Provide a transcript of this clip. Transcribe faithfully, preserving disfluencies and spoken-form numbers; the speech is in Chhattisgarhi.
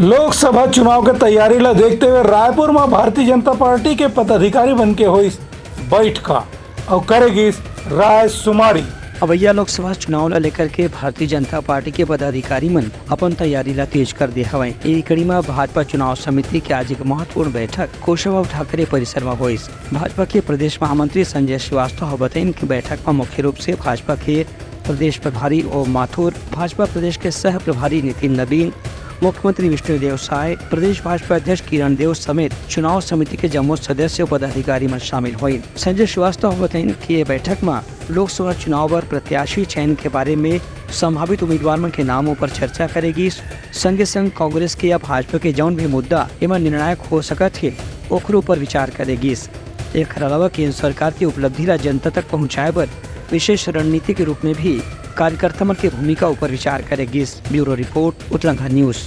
लोकसभा चुनाव के तैयारी ला देखते हुए रायपुर में भारतीय जनता पार्टी के पदाधिकारी बन के होइस बैठका अउ करे गिस राय सुमारी। अवैया लोकसभा चुनाव ला लेकर के भारतीय जनता पार्टी के पदाधिकारी मन अपन तैयारी ला तेज कर दे हवय। ए कड़ी म भाजपा चुनाव समिति के आज एक महत्वपूर्ण बैठक कोशाभाऊ ठाकरे परिसर म होइस। भाजपा के प्रदेश महामंत्री संजय श्रीवास्तव ह बतइन कि बैठक म मुख्य रूप से भाजपा के प्रदेश प्रभारी ओम माथुर, भाजपा प्रदेश के सह प्रभारी नितिन नबीन, मुख्यमंत्री विष्णुदेव साय, प्रदेश भाजपा अध्यक्ष किरण देव समेत चुनाव समिति के जम्मो सदस्य अउ पदाधिकारी मन शामिल होइन। संजय श्रीवास्तव ह बतइन कि ये बैठक म लोकसभा चुनाव बर प्रत्याशी चयन के बारे में संभावित उम्मीदवार मन के नाम ऊपर चर्चा करे गिस। संगे संग कांग्रेस के या भाजपा के जौन भी मुद्दा एमा निर्णायक हो सकत हे, ओखरो ऊपर विचार करे गिस। एखर अलावा केंद्र सरकार के उपलब्धि ला जनता तक पहुंचाए बर विशेष रणनीति के रूप में भी कार्यकर्ता मन के भूमिका ऊपर विचार करे गिस। Bureau report, Utaranga news.